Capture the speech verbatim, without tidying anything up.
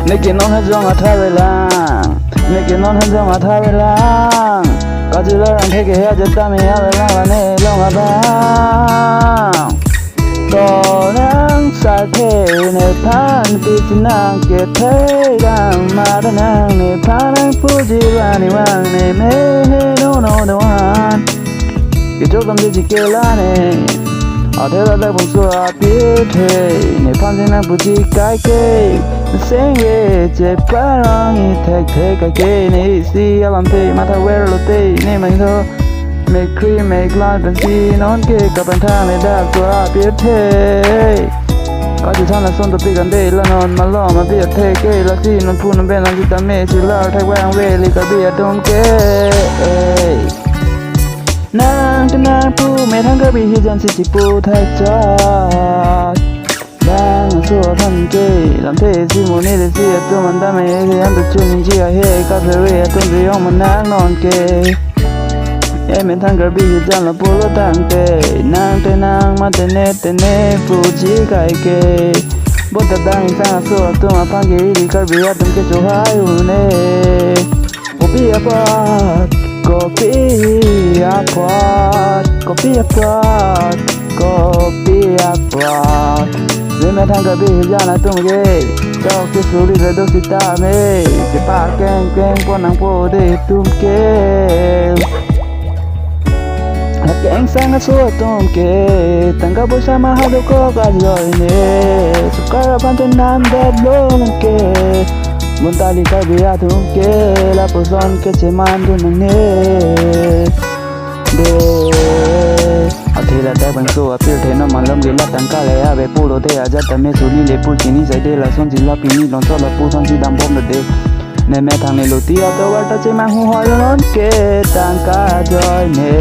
Neke non hajong atha avelang, neke non hajong atha avelang. Kajular ang theke he ajat tame avelang la ne long abang. To nang sarthe nephan pisi nang kethedam, mate nang nephan nangpuji vani vang ne me he no no doan. Kechok damde chikela ne. Athe ladak bangso apirthe nephan si nangpuji kaike. Sengve cheparong-i thekthe kaike, ne isi alamthe matha verlote ne mangtho. Mekkri meklang pensi nonke kapanthang ne dak so apirthe. Kachethang lason dopik ante la non malom apirthe ke, lasi non pu non pen lang sitame si lar thek vang veli Karbi atum ke. Nang tenang pu methang Karbi hijan si chipu thekchot. Bangso aphan ke lamthe si monit si atum anta me he antu chunji ahe, kaphere atum si yong manang nonke. E methang Karbi hijan lapulo tangte, nang tenang mate ne tene puji kaike. Bota dang isang aso atum aphan ke ili Karbi atum ke chohai une. Kopi apot, kopi apot, kopi apot, kopi apot. Ne methang Karbi hijan atum ke, kau ke suri redo sitame, chepa keng keng pon nangpo de atum ke. Keng sang aso atum ke, tangka poisa mahadokok ajoine, sukar aphan tenam det long ke. Bonta ili Karbi atum ke, lapuson ke chemandun nangne. De. Athe ladak bangso apirthe non malom ke la tangka le ave pulote ajat tame suli le pu chini saide, lason si la pini longso lapu son si dambom de. Ne methang ne loti atovar ta chemanghu hoi nonke tangka ajoine.